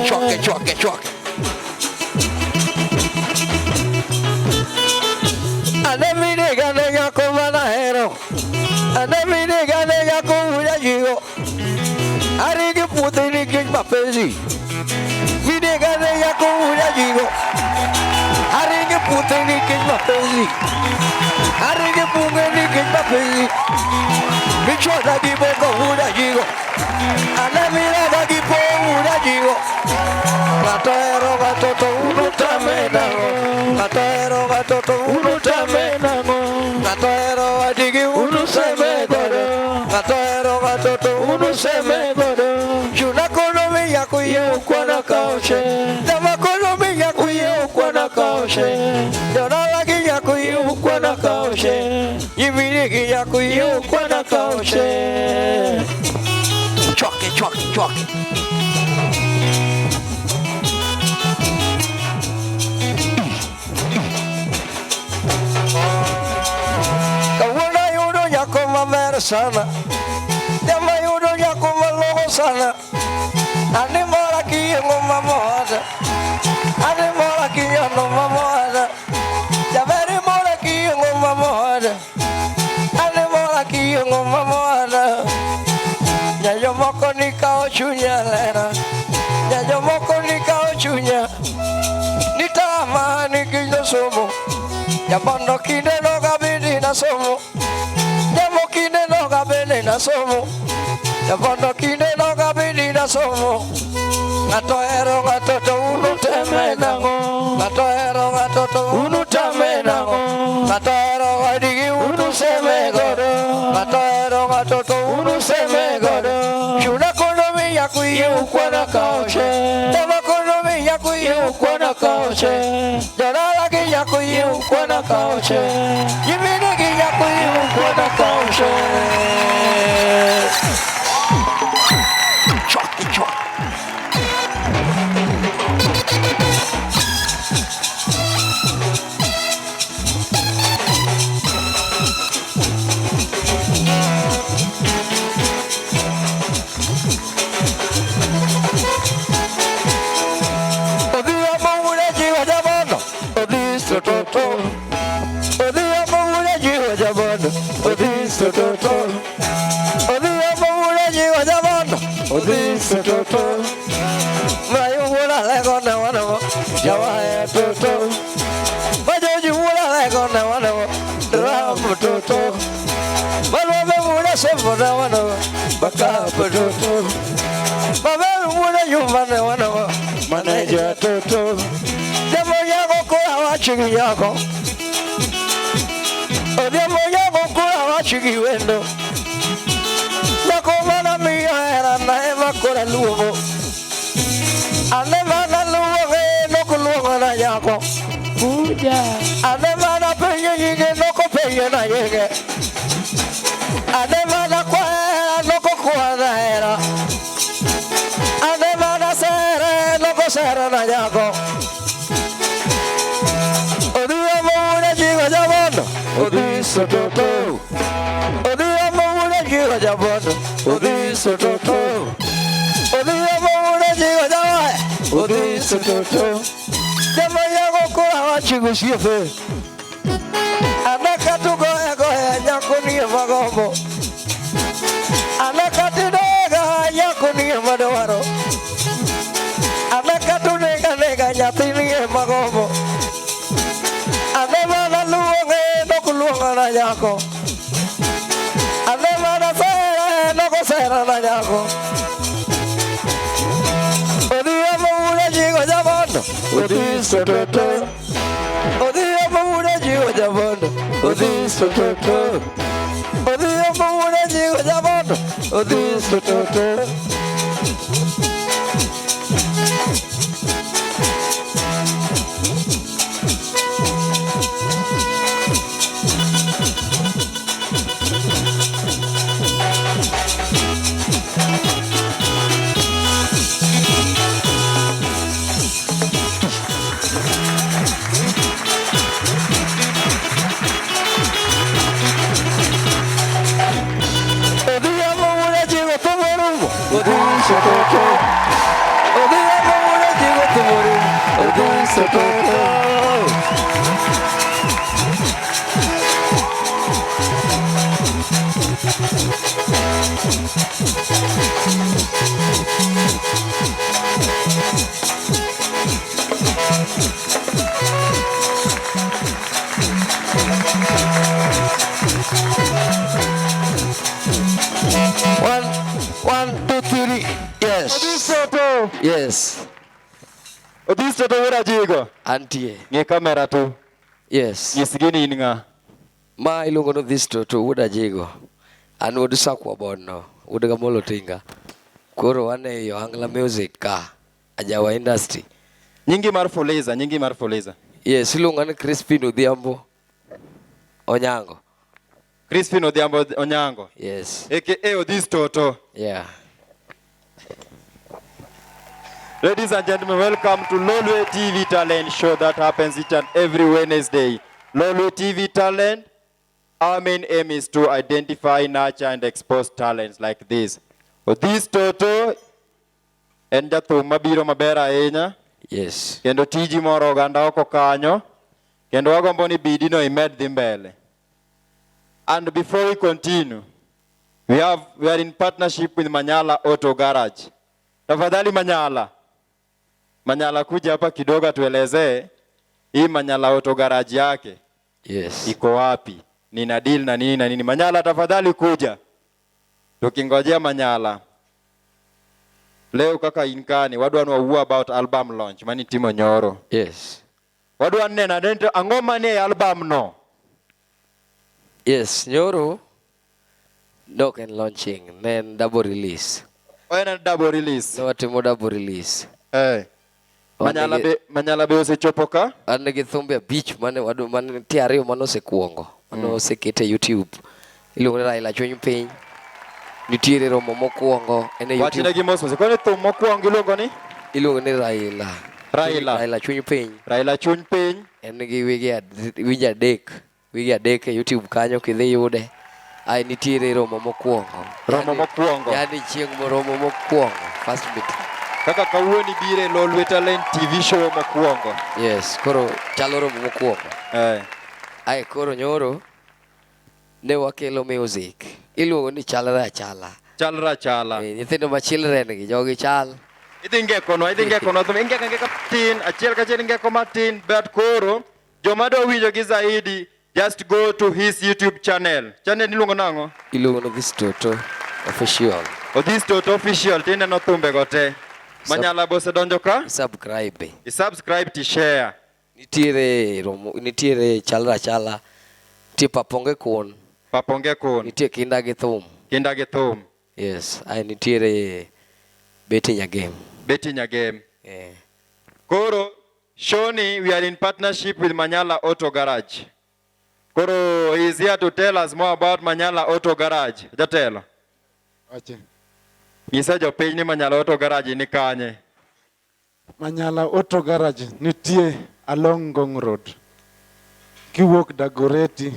Chwake, chwake, chwake. Chwake, chwake, chwake. Kawuna yudo nyako maber sana, jama yudo nyako malong'o sana. Ane mora kiyengo mamoda, ane mora kiyono mamoda, jaberi mora kiyengo mamoda, ane mora kiyengo mamoda. Nyayo moko nikao chunya lera, nyayo moko nikao chunya, nitama nikiyo somo, jabondo kinde no gabini na somo, jamo kinde no gabini na somo, jabondo kinde no gabini na somo. Ng'ato hero ng'ato to unu teme nang'o, ng'ato hero ng'ato to unu tame nang'o, ng'ato hero wadigi unu seme godo, ng'ato hero ng'ato to unu seme godo. Chuna kono mi yakuye ukwana kaoche, tama kono mi yakuye ukwana kaoche, jarala ki yakuye ukwana kaoche, yimine ki yakuye ukwana kaoche. Chwake, chwake. Odhiso toto. Odhiambo wuod Ajigo jabondo. Odhiso toto. Odhiambo wuod Ajigo jawae. Odhiso toto. Jamayago kora wachigo osiepe. Anaka tugoya goya nyako nie magombo. Anaka tidega nyako nie madwaro. Anaka tunega nega nyathi nie magombo. Ane mana luonge nok luonga na nyako. Ane mana sera nok osera na nyako. Odhiambo wuod Ajigo jabondo. Odhiso toto. Odhiambo wuod Ajigo jabondo. Odhiso toto. Odhiambo wuod Ajigo jabondo. Odhiso toto. Odhiambo wuod Ajigo thum orumo. Odhiso toto. Odhiambo wuod Ajigo thum orumo. Odhiso toto. One, one, two, three. Yes. Odhiso Yes. Odhiso to wuod Ajigo. Antie. Ng'i kamera tu. Yes. Nyisgi ni in ng'a. Ma iluongo ni Odhis Toto wuod Ajigo. An wuod Sakwa Bondo, wuod Gamolo Tinga. Koro wan e Ohangla Music ka, Ajawa Industry. Nyingi mar Fuliza, nyingi mar Fuliza. Yes, iluonga ni Crispin Odhiambo Onyango. Crispin Odhiambo Onyango. Yes. AKA Odhis Toto. Yeah. Ladies and gentlemen, welcome to Lolwe TV Talent Show that happens each and every Wednesday. Lolwe TV Talent, our main aim is to identify, nurture, and expose talents like this. Odhis Toto en jathum mabiro maber ahinya Yes. kendo tiji moro oganda oko kanyo kendo wagombo ni bidii no imed dhi mbele. And before we continue, we are in partnership with Manyala Auto Garage. Tafadhali Manyala. Manyala kuja hapa kidogo atuelezee hii Manyala Auto Garage yake Yes. iko wapi, nina deal na nini na nini. Manyala tafadhali kuja. Tukingojea Manyala. Leo kaka inkani wadwa ni wawuo about album launch mani timo nyoro. Yes. Wadwa neno adente ang'o manie album no. Yes, nyoro nok en launching, ne en double release. En double release. Ne watimo double release. Eh. Manyala be osechopo ka? Wan nigi thumbe abich mane wadu mane nitie ariyo mane osekuongo, mane oseket e YouTube. Iluongo ni Raila Chuny Piny. Nitiere romo mokwongo en e YouTube. Wachnegi mos mos. Koni thum mokwongo iluongo ni? Iluongo ni Raila. Raila. Raila Chuny Piny. Raila Chuny Piny. En gi wige adek. Wige adek e YouTube kanyo kidhi yude. Ai nitiere romo mokwongo. Romo mokwongo. Yani chieng' romo mokwongo. First meeting. Kaka kawuono ibiro e Lolwe Talent TV show mokwongo. Yes, koro chalo romo mokwongo. Eh. Ai koro nyoro ne wakelo music. Iluongo ni chalre achala. Chalre achala. Nyithindo ma children gi jogi chal. Idhi ngekonwa, idhi ngekonwa thum, ingeko angeka matin, achiel kachiel ingeko matin, but koro joma dwa winjo gi zaidi just go to his YouTube channel. Channel iluongo nang'o? Iluongo ni Odhis Toto Official. Odhis Toto Official tineno thumbe go te. Manyala be osedonjo ka? Subscribe. I subscribe ti share. Nitiere romo, nitiere chalre achala. Nitie paponge kun. Paponge kun. Nitie kinda gi thum. Kinda gi thum. Yes, ai nitiere Betty Nyagem. Betty Nyagem. Yeah. Koro Shoni, we are in partnership with Manyala Auto Garage. Koro he is here to tell us more about Manyala Auto Garage. Jatelo. Wache. Nyisa jopiny ni Manyala Auto Garage ni kanye. Manyala Auto Garage nitie along Ngong Road. Kiwuok Dagoretti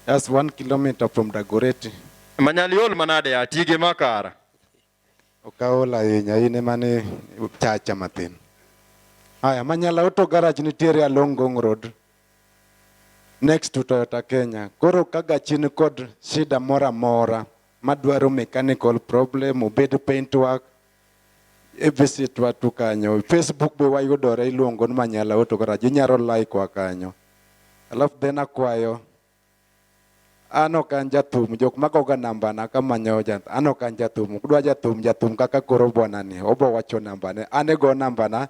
That's 1 kilometer from Dagoretti. Manyali ol manade ya tige makara. Ok aol ahinya, in ema ni chacha matin. Haya, Manyala Auto Garage nitiere along Ngong Road. Next to Toyota Kenya. Koro ka gachi ni kod shida moro amora madwaro mechanical problem, obed paint work, e visit wa tu kanyo. Facebook be wayudore iluongo ni Manyala Auto Garage. Inyalo like wa kanyo. Alafu then akwayo an ok an jathum, jok magoga nambana kamanyo an ok an jathum. Kudwa jathum, jathum kaka koro bwana ni, obo wacho nambane. An e go nambana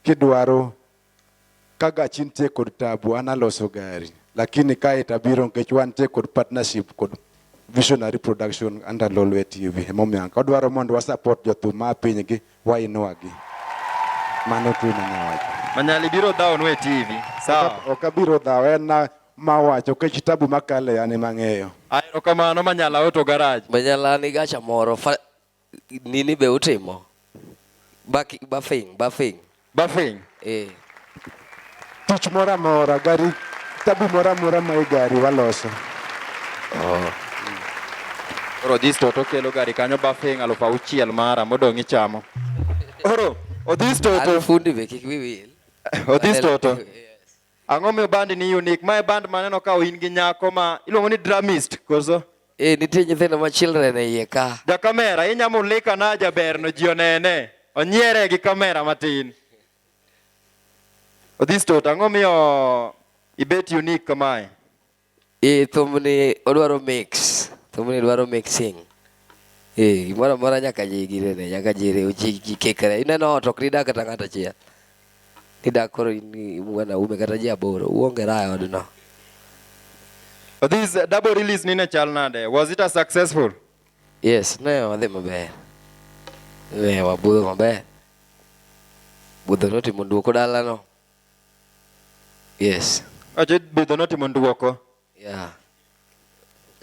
kidwaro ka gachi nitie kod tabu, an aloso gari. Lakini kae tabiro nikech wantie kod partnership kod Visionary Production under Lolwe TV. Emomiyo odwaro mondo wa support jothum ma pinygi, wainwagi. Mano tu ema nawacho. Manyali biro dhawonwa e TV. Sawa. Ok abiro dhawo, en na mawacho nikech tabu makale an ema ang'eyo. Erokamano Manyala Auto Garage. Manyala ni gacha moro fa, nini be utimo? Buffing, buffing. Buffing. Eh. Tich moro amora, gari, tabu moro amora ma e gari waloso. Oh. Koro Odhis Toto kelo gari kanyo buffing 6,000 mara modong' ichamo. Koro Odhis Toto. An fundi be kik wi wil. Odhis Toto. Yes. Ang'o miyo band ni unique? Mae band maneno ka in gi nyako ma iluongo ni drummist koso? Eh, nitie nyithindo ma children e iye ka. Ja kamera inya mulika na jaberno ji onene. Onyiere gi kamera matin. Odhis Toto, ang'o miyo ibet unique kamae? Eh, thumni odwaro mix. Thumni dwaro mixing. Eh, gimoro amora nyaka ji ginene, nyaka ji riw ji ji kikre. Ineno ot ok nidak kata ng'ato achiel. Nidak koro in wanaume kata ji aboro. Uonge raha e odno. Odhis, double release ni ne chal nade? Was it a successful? Yes, ne wadhi maber. Ne wabudho maber. Budho notimo duoko dalano. Yes. Ache budho notimo nduoko. Yeah.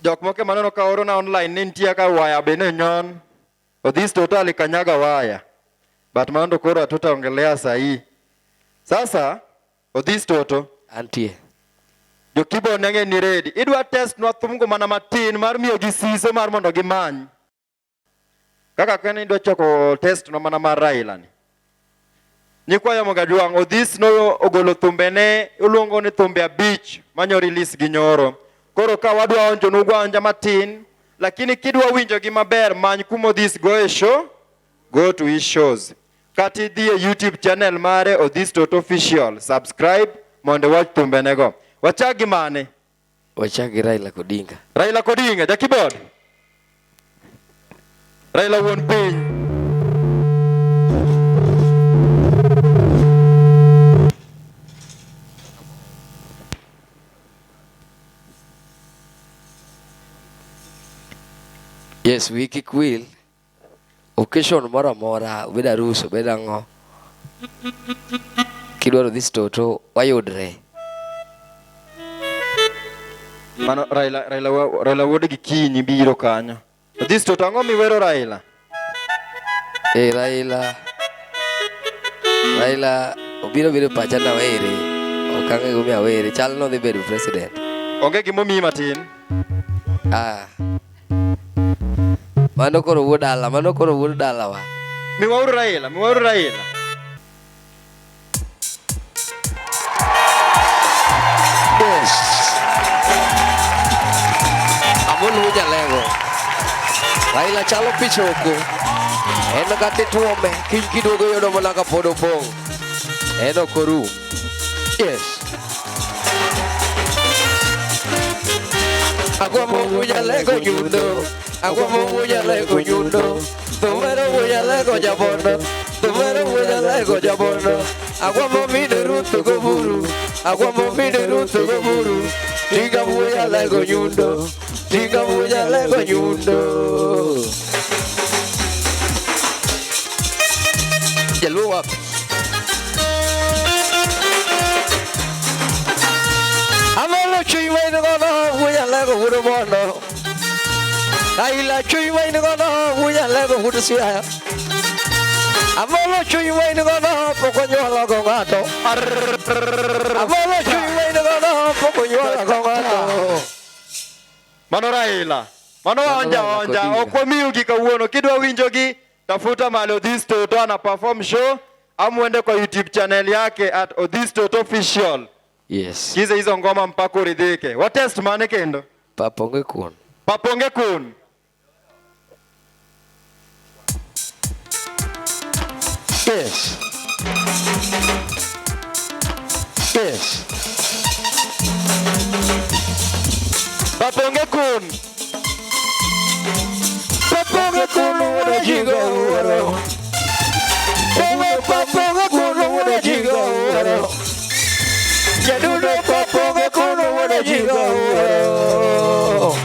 Jok moko maneno ka oro na online ni nitie ka waya be ne nyon. Odhis Toto alikanyaga waya. But mano to koro hatutaongelea sahi. Sasa Odhis Toto, Antie. jokibo nenge ni ready. Idwa test nwa thumgo mana matin mar miyo gi siso mar mondo gimany. Kaka kene idwa chako test no mana mar Raila ni. Nyikwayo Mogajwang' Odhis no ogolo thumbene oluongo ni thumbe abich manyo release gi nyoro. Koro ka wadwa onjo nugwa onja matin, lakini kidwa winjo gi maber many kuma Odhis go e show, go to his shows. Kata idhi e YouTube channel mare Odhis Toto Official, subscribe mondo iwach thumbenego. Wachak gi mane? Wachak gi Raila Odinga. Raila Odinga, ja keyboard. Raila wuon piny. Yes, wi kik wil. Occasion moro amora, obed arus, obed ang'o. Kidwaro Odhis Toto, wayudre. Mano Raila, Raila, Raila wuod gi kinyi biro kanyo. Odhis Toto, ang'o miwero Raila? Eh, Raila. Raila obiro biro pacha na were. Ok ang'e gimomiyo awere. Chal nodhi bedo president. Onge gimomiyi matin. Ah. Mano koro wuod dala, mano koro wuod dalawa. Miwauru Raila, miwauru Raila. Yes. Amon wuod Jalego. Raila chalo pichoko. En kata ituome, kiny kiduogo yudo mana ka pod opong'. En ok orum. Yes. Agwambo wuod Jalego nyundo. Agwambo wuod Jalego nyundo. Thumero wuod Jalego jabondo. Thumero wuod Jalego jabondo. Agwambo mine Ruth goburu. Agwambo mine Ruth goburu. Tinga wuod Jalego nyundo. Tinga wuod Jalego nyundo. Jaluo wapi? Amolo chuny ma in godo wuod Jalego wuod Bondo. Raila chuny ma in godo wuod Jalego wuod Siaya. Amolo chuny ma in godo pok onyuolo go ng'ato. Amolo chuny ma in godo pok onyuolo go ng'ato. Mano Raila. Mano Mano waonja Raila onja. Odinga. Ok wamiugi kawuono. Kidwa winjogi, tafuta mahali Odhis Toto ana perform show ama uende kwa YouTube channel yake at Odhis Toto Official. Yes. Sikiza hizo ngoma mpaka uridhike. Watest mane kendo. Paponge kuon. Paponge kun. Yes. Yes. Paponge kun. Paponge kun wuod jigo wuoro. Paponge kun wuod jigo wuoro. Jadundo paponge kun wuod jigo wuoro.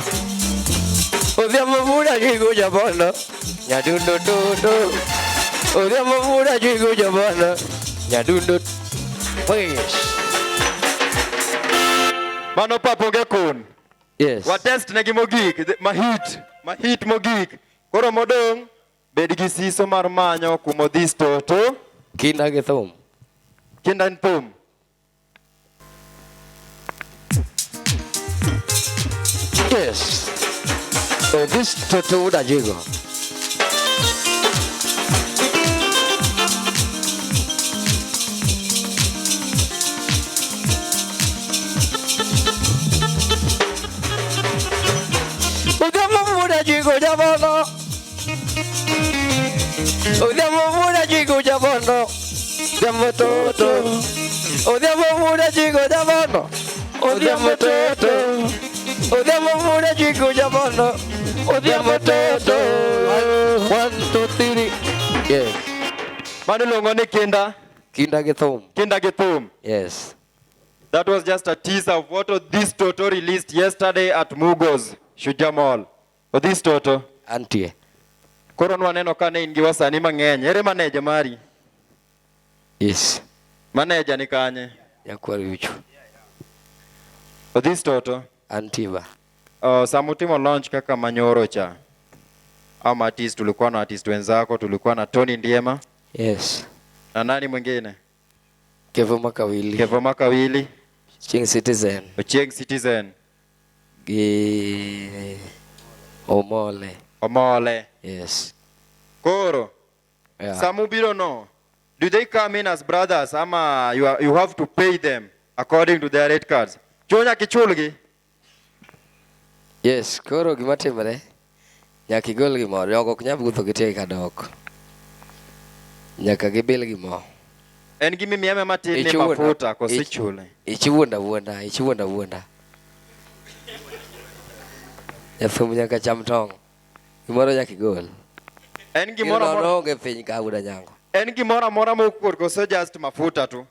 Odhiambo wuod jigo jabono. Nyadundo toto. Odhiambo wuod jigo jabono. Nyadundo. Yes. Mano paponge kun. Yes. Watest negi mogik, mahit, mahit mogik. Koro modong', bed gi siso mar manyo kuma Odhis Toto. Kinda gi thum. Kinda en thum. Yes. Odhis Toto wuod Ajigo. Odhiambo wuod Ajigo jabono. Odhiambo wuod Ajigo jabono. Odhiambo Toto. Odhiambo wuod Ajigo jabono. Odhiambo Toto. Odhiambo wuod Ajigo jabono. Odhiambo Toto. 1 2 3. Yes. Mano iluongo ni kinda. Kinda gi thum. Kinda gi thum. Yes. That was just a teaser of what Odhis Toto released yesterday at Mugos, Shujaa Mall. Odhis Toto. Antie. Koro nwaneno ka ne in gi wasanii mang'eny. Ere maneja mari? Yes. Maneja ni kanye? Nyakwar Yuchu. Odhis Toto. Antie ba. Sama utimo launch kaka manyoro cha. Ama artist, tulikuwa na artist wenzako, tulikuwa na Tony Ndiema. Yes. Na nani mwingine? Kevo Makawili. Kevo Makawili. Chieng Citizen. Ochieng Citizen. Gi Omole. Omole. Yes. Koro. Yeah. Samubiro no. Do they come in as brothers ama you have to pay them according to their rate cards? Chuo nyaka ichulgi? Yes, koro gima timore, nyaka igol gimoro. Jogo ok nyal wuotho gi tiegi kadok. Nyaka gibil gimoro. En gima imiye matin ni Ichiwuonda. mafuta koso ichule? Ichiwuonda wuonda, ichiwuonda wuonda. Jathum nyaka cham tong'. Gimoro nyaka igol. En gimoro Gino amora onge piny ka wuod Anyango. En gimoro amora mokuot koso just mafuta tu?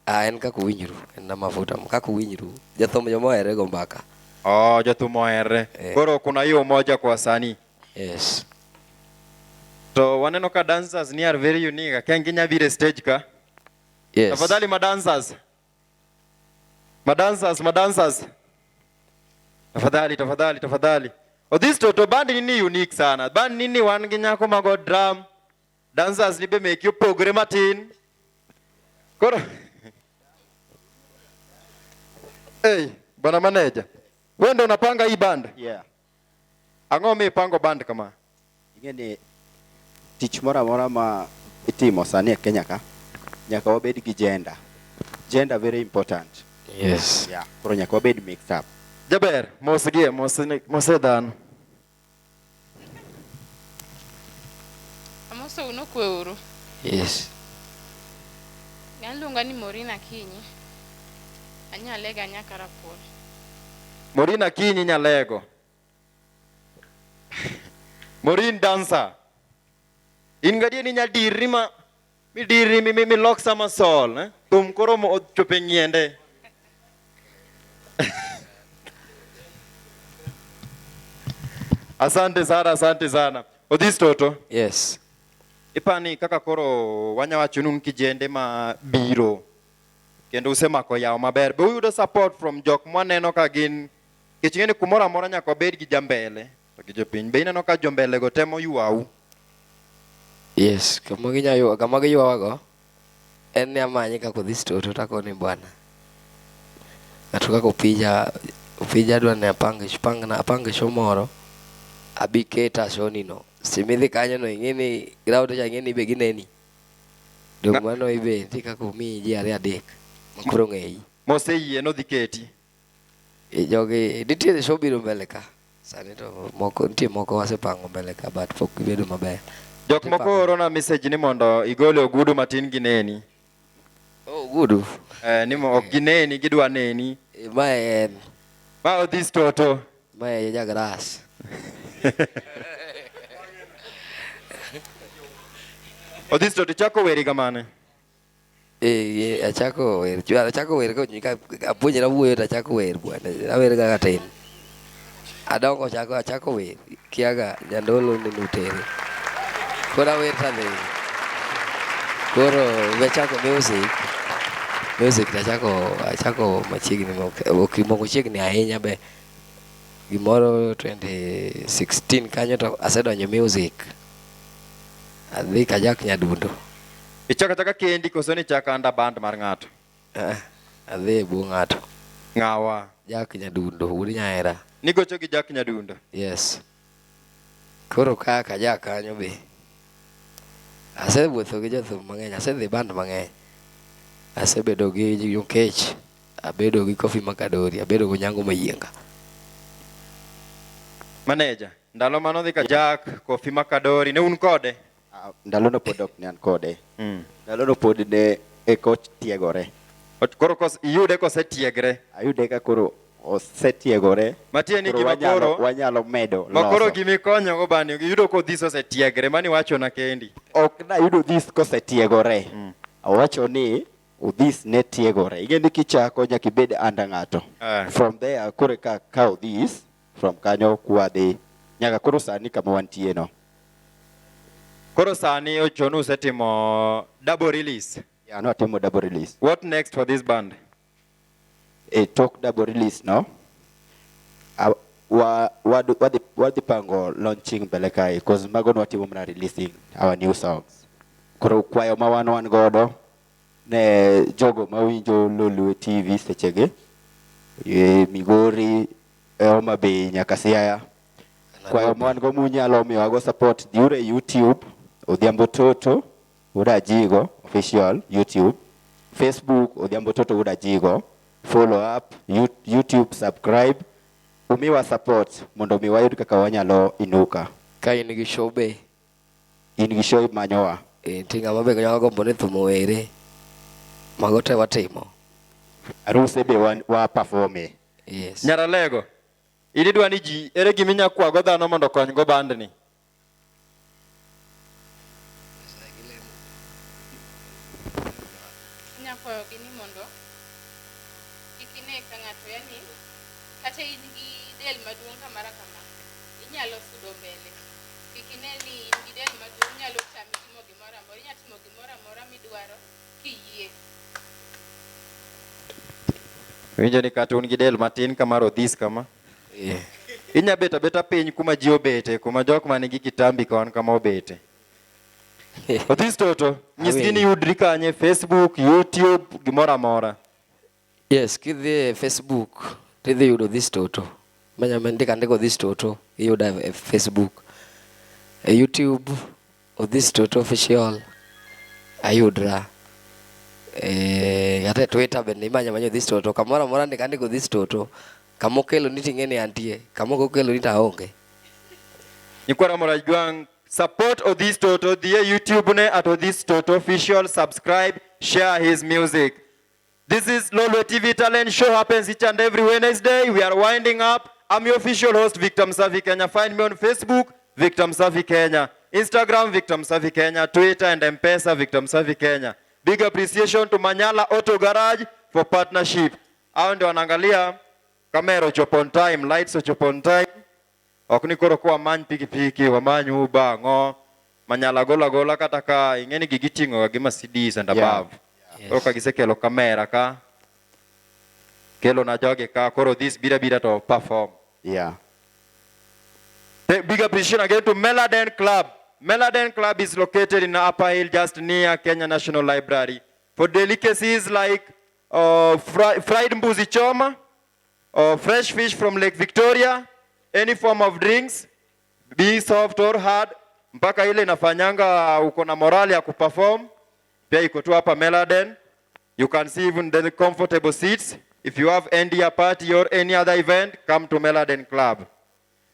Ah, en kaka uwinjru, en na mafuta, kaka uwinjru. Jathum joma ohere go mbaka. Oh, jathum ohere. Eh. Koro kuna hiyo umoja kwa wasanii. Yes. To waneno ka dancers ni are very unique. Akia ginya biro e stage ka. Yes. Tafadhali madancers. Madancers, madancers. Tafadhali, tafadhali, tafadhali. Odhis Toto band nini unique sana. Band nini wan gi nyako mago drum. Dancers ni be meki opogre matin. Koro Hey, bwana manager. Wewe ndio unapanga hii band? Yeah. Ang'o mipango band kama? Ing'e ni tich moro amora ma itimo sani e Kenya ka, nyaka wabed gi gender. Gender very important. Yes. Yeah. Koro nyaka wabed mixed up. Jaber, mos gie, mose dhano. Amoso uno kwe uru. Yes. Iluonga ni Maureen Akinyi. Anyalega nyaka Rapuor. Maureen Akinyi Nyalego. Maureen dancer. In gadier ni nyadirri ma midirri mi mi lok somersault, eh? Thum koro mo ochopo e ng'iende. Asante sana, asante sana. Odhis Toto. Yes. Ipani kaka koro wanyawacho ni un kijende ma biro kendo usemako yawo maber. Be uyudo support from jok mwaneno ka gin nikech ing'e ni kumoro amora nyaka wabed gi jambele to gi jopiny. Be ineno ka jombele go temo ywau? Yes, kama ginya ywa, kama giywawago en ni amanye kaka Odhis Toto takone bwana. Ng'ato kaka Opija Opija adwa ni apang pangna apang show moro abi keta show ni no. Simidhi kanyo no ing'e ni ground cha ing'e ni be gineni. Dong mano ibe nitie kaka omiyi ji ariyo adek ma koro ng'eyi. Moseyie nodhi keti. E, jogi nitiere show biro mbele ka. Sani to moko nitie moko wasepango mbele ka but pok gibedo maber. Jok moko orona message ni mondo igole ogudu matin gineni. Oh, ogudu. Eh, ni mo ok gineni gidwa neni. E, mae en. Ma Odhis Toto. Mae ja grass. Odhis Toto ichako wer higa mane? Eh, achako wer. Achako wer ka apuonjra wuoyo to achako wer bwana. Awer ga katin. Adongo chako achako wer. Kiaga jandolo ni nutere. Koro awer tadhi. Koro be achako music. Music to achako machiegni ok moko chiegni ahinya be. Gimoro 2016 kanyo to asedonjo music. Adhi kajak nyadundo. Ichako achaka kendi koso ni chako under band mar ng'ato? Eh, adhi e bwo ng'ato. Ng'awa? Jack Nyadundo, wuod Nyaera. Nigocho gi Jack Nyadundo? Yes. Koro ka kajak kanyo be. Asewuotho gi jothum mang'eny, asedhi band mang'eny. Asebedo gi Jokech, abedo gi Kofi Makadori, abedo gi Onyango Mayienga. Manager, ndalo mano dhi ka Jack, Kofi Makadori, ne un kode? Ah, ndalono pod ok ne an kode. Ndalono pod ne eko tiegore. Koro iyude kosetiegre? Ayude ka koro osetiegore. Matiende ni Koro gima koro wanyalo medo ma koro loso. gimikonyogo bani iyudo kodhis osetiegre, mani wachona kendi. Ok nayudo Odhis kosetiegore. Awacho ni Odhis ne tiegore. Ing'e ni kichako nyaka ibed under ng'ato. From there koro eka ka Odhis from kanyo kwadhi nyaka koro sani kama wantie no. Koro sani ochono usetimo double release. Yeah, nwatimo double release. What next for this band? E tok double release no, wadhi pango launching mbele kae, cause mago nwatimo mana releasing our new songs. Koro kwayo ma wan godo ne jogo mawinjo Lolwe TV sechegi, e Migori, e Homa Bay nyaka Siaya. Kwayo ma wan go munyalo miyowago support, dhiuru e YouTube, Odhiambo Toto, Wuod Ajigo official YouTube, Facebook Odhiambo Toto Wuod Ajigo, follow up, YouTube subscribe, umiwa support mondo mi wayud kaka wanyalo inuka. Ka in gi show be. In gi show imanyowa. Eh, nitie ng'ama be nyalo gombo ni thum owere. Mago te watimo. Aruse be wa performe. Yes. Nyaralego, in idwa ni ji, ere gima inya kwago dhano mondo okony go band ni? Anya kwayogi ni mondo kik ine ka ng'ato yani kata in gi del maduong' kamara kama inyalo sudo mbele. Kik ine ni in gi del maduong' nyalo tami timo gimoro amora, inyalo timo gimoro amora midwaro kiyie. Winjo ni kata un gi del matin kamar Odhis kama. Yeah. Inya bet abeta piny kuma ji obete, kuma jok manigi kitambi kon kama obete. Odhis Toto, nyisgi ni yudri kanye, Facebook, YouTube, gimoro amora. Yes, kidhi e Facebook tidhi yudo Odhis Toto. Manya ndika andika Odhis Toto, iyuda e Facebook. E YouTube Odhis Toto official ayudra. E, kata e Twitter bende imanya manya Odhis Toto. Kamoro amora ndika andika Odhis Toto. Kama okelo ni ting'e ni antie, kama ok okelo ni to aonge. Nyikwa Ramogi Jwang', support Odhis Toto, dhi e YouTube ne at Odhis Toto official, subscribe, share his music. This is Lolwe TV Talent Show, happens each and every Wednesday. We are winding up. I'm your official host, Victor Msafi Kenya. Find me on Facebook, Victor Msafi Kenya. Instagram, Victor Msafi Kenya. Twitter and M-Pesa, Victor Msafi Kenya. Big appreciation to Manyala Auto Garage for partnership. Hao ndio wanaangalia kamera ochopo on time, lights ochopo on time. Ok ni koro kwa many pikipiki, wamany Uber, ng'o. Manyala gola gola kata ka ing'e ni gigi ting'o ga gi Mercedes and above. Yes. Koro ka gisekelo kamera ka, kelo na jogi ka, koro this bira bira to perform. Big appreciation again to Meladen Club. Meladen Club is located in Upper Hill, just near Kenya National Library. For delicacies like fried mbuzi choma, Fresh fish from Lake Victoria, any form of drinks, be soft or hard, mpaka ile inafanyanga uko na morali ya kuperform. Pia iko tu hapa Meladen. You can see even the comfortable seats. If you have any party or any other event, come to Meladen Club.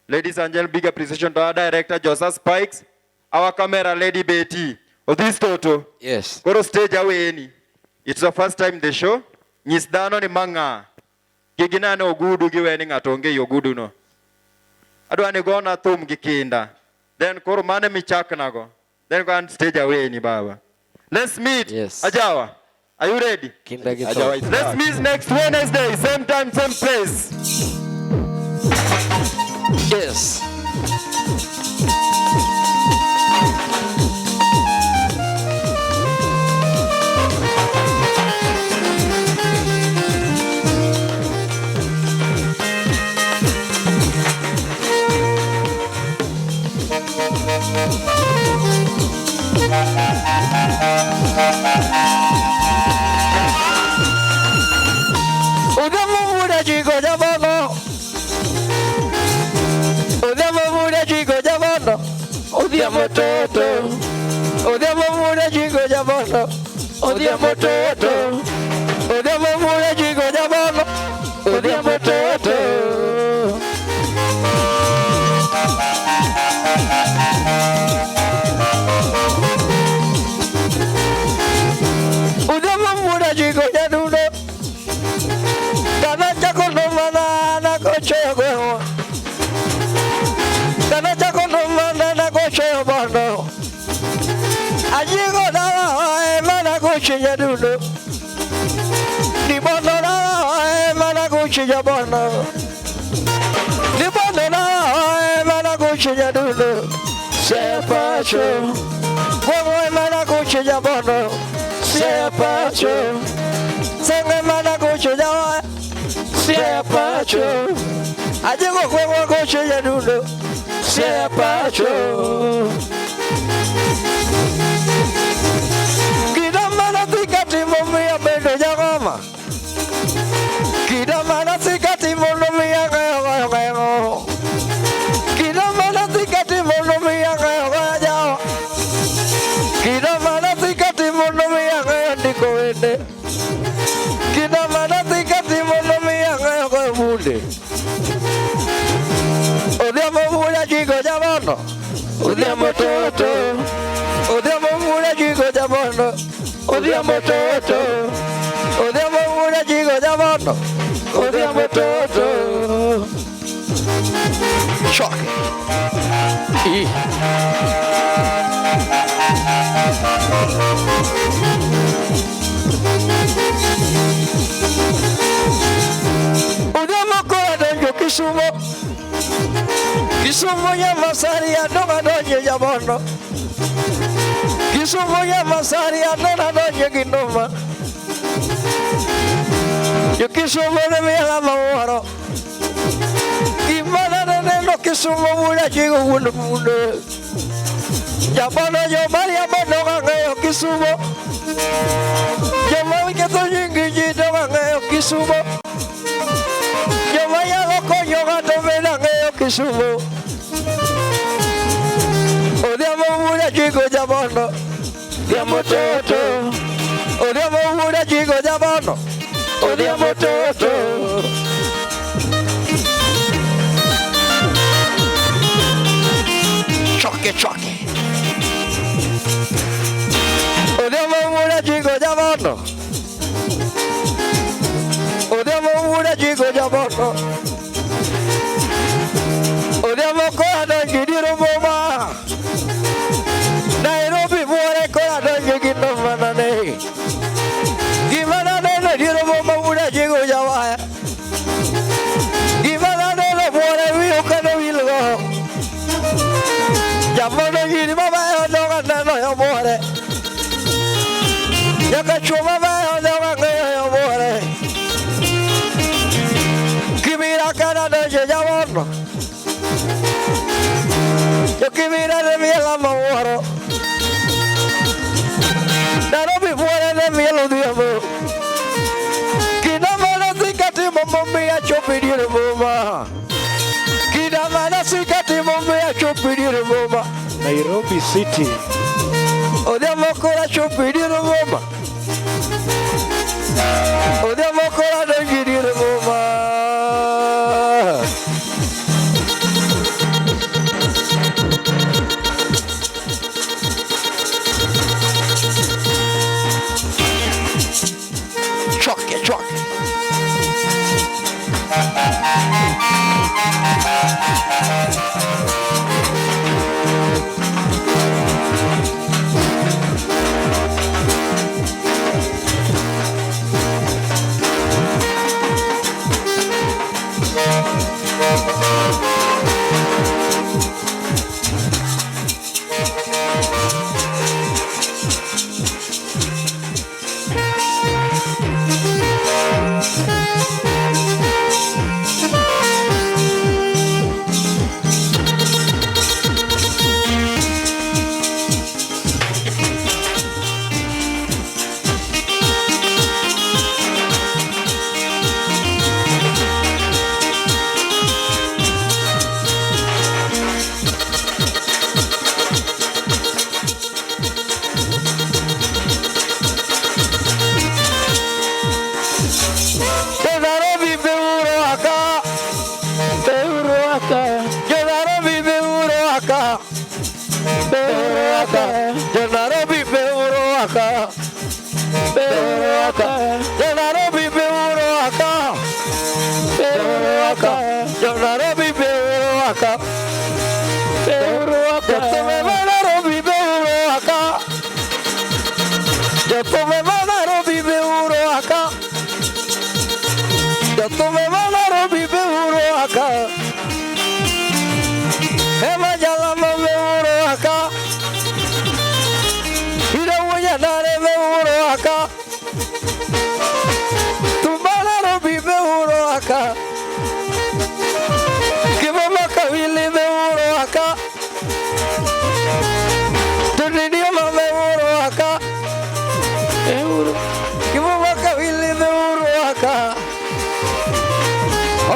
Ladies and gentlemen, big appreciation to our director, Joseph Spikes, our camera lady Betty. Odhis Toto. Yes. Koro stage aweni. It's the first time the show. Nyis dhano ni mang'a. Kiginane ogudu giweni ng'ato onge i ogudu no. Adwa ni gona thum gi kinda. Then koro mane michaknago. Then go on stage aweni baba. Let's meet. Yes. Ajawa. Are you ready? Kinda gi Ajawa tho. is Let's back. meet next Wednesday, same time, same place. Yes. Odhiambo wuod Achiko jabono. Odhiambo wuod Achiko jabono. Odhiambo toto. Odhiambo wuod Achiko jabono. Odhiambo toto. Odhiambo wuod Achiko jabono. Odhiambo toto. Odhiambo wuod Achiko jadundo. Kana chako no mana na kocho gweho. Kana chako no mana na kocho bondo. Ajigo dala e mana kocho jadundo. Di bondo dala e mana kocho jabondo. Di bondo dala e mana kocho jadundo. Se pacho. Gweho e mana kocho jabondo. Se pacho. Senge mana kocho jawa. Se pacho. Ajigo gweho kocho jadundo. Se pacho. Kida mana tikati momiya bedo jagoma. Kida mana tikati mondo miya gayo gayo gayo. Kida mana tikati mondo miya gayo gayo jao. Kida mana tikati mondo miya gayo ndiko wende. Kida mana tikati mondo miya gayo gayo bunde. Odhiambo wuod Achiko jabono. Odhiambo toto. Odhiambo wuod Achiko jabono. Odhiambo toto. Odhiambo wuod Achiko jabono. Odhiambo toto. Shock. I. Odhiambo koro donjo Kisumo. Kisumo ya Masari adonga donjo jabono. Kisumo ya Masari adonga donjo ginoma. Yo Kisumo ne miela mawaro. Gimana ne neno Kisumo wuod Achiko wuod bunde. Jabono jo Maria bono kang'eyo Kisumo. Joma ketho nying ji to kang'eyo Kisumo. Joma nyalo konyo ng'ato bende ang'eyo Kisumo. Odhiambo wuod Achiko jabono. Odhiambo toto. Odhiambo wuod Achiko jabono. Odhiambo toto. Choke choke. Odhiambo wuod Achiko jabono. Odhiambo wuod Achiko jabono. Odhiambo koa donjo dier boma. Nairobi buore koa donjo gi noma ne. Gima naneno dier boma wuod Achiko jawaya. Gima naneno buore wiyo kane wilgo. Jamono nyiri mabeyo dog aneno yo buore. Nyaka chuo mabeyo dog ang'eyo yo buore. Kibira kana donjo jabono. Yo Kibira ne miela mawuoro. Nairobi buore ne miel odhiambo. Kida mana dhi katimo momiyo achopo e dier Nairobi City. Odhiambo kora chopo e dier boma. Odhiambo kora donjo e dier boma. Choke, choke. Jo Nairobi beuru aka. Beuru aka. Jo Nairobi beuru aka. Beuru aka. Jo Nairobi beuru aka. Beuru aka. Jo Nairobi beuru aka. Beuru aka. Jo Nairobi beuru aka. Beuru aka. Jothumbe ma Nairobi beuru aka. Jothumbe ma Nairobi beuru aka. Jothumbe ma Nairobi beuru aka. Ema jalamo beuru aka. Ida wunya nare beuru aka. Tumba Nairobi beuru aka. Kiboma kawili beuru aka. Tunidioma beuru aka. Beuru. Kiboma kawili beuru aka.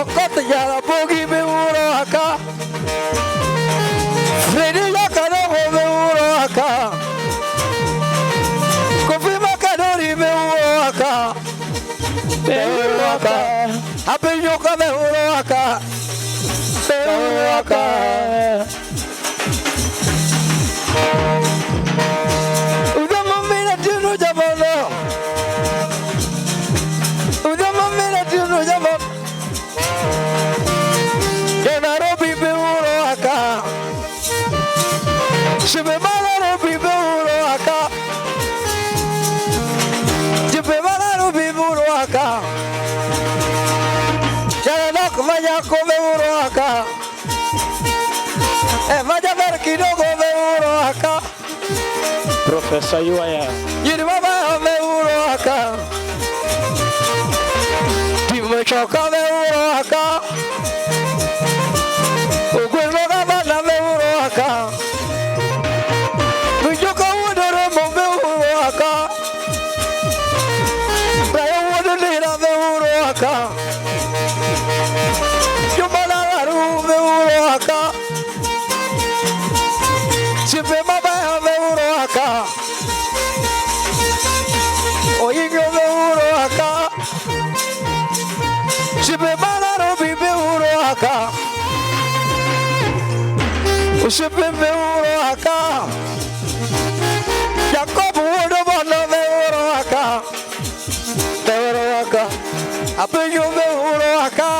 Okot Jaramogi beuru aka. Fredi Jakadongo beuru aka. Kofi Makadori beuru aka. Beuru aka. Apenyoka beuru aka. Beuru aka. Udama mina tunu jamono. Udama mina tunu jamono. Jo Nairobi beuru aka. Shibe ma Nairobi beuru aka. Jibe ma Nairobi beuru aka. Jalanok manyako beuru aka. E majaber kidogo beuru aka. Professor Yuaya. Yiri mama beuru aka. Timo choka beuru aka. Ugweno gabana beuru aka. Mijoka wuodore mo beuru aka. Brayo wuodo nira beuru aka. Jumala beuru aka. Sipe mama beuru aka. Oyinyo beuru aka. Sipe Nairobi beuru aka. Sipe beuru aka. Jacob wuodo bono beuru aka. Beuru aka. Apenyo beuru aka.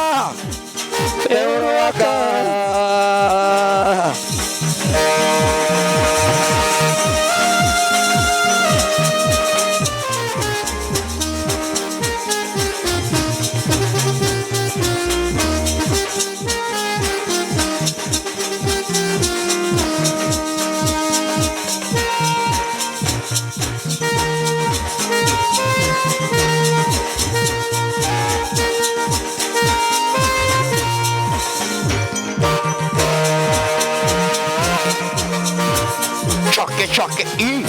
Beuru aka. Choque, choque, e.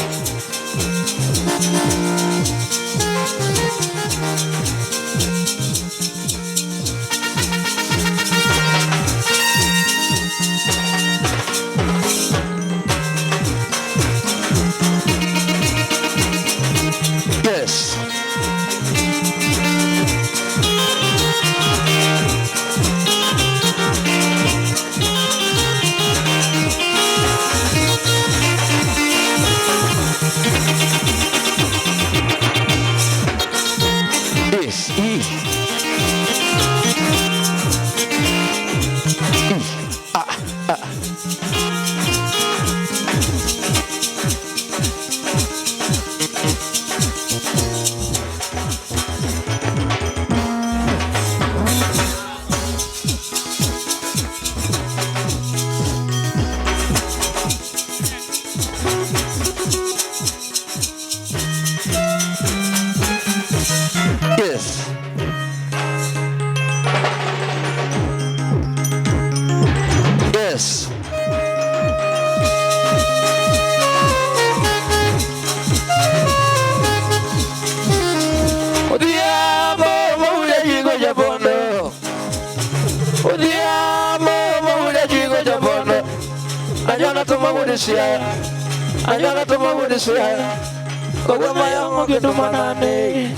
Siaya. Anyala Toma wuod Siaya. Kogwa mayongo kendo manane.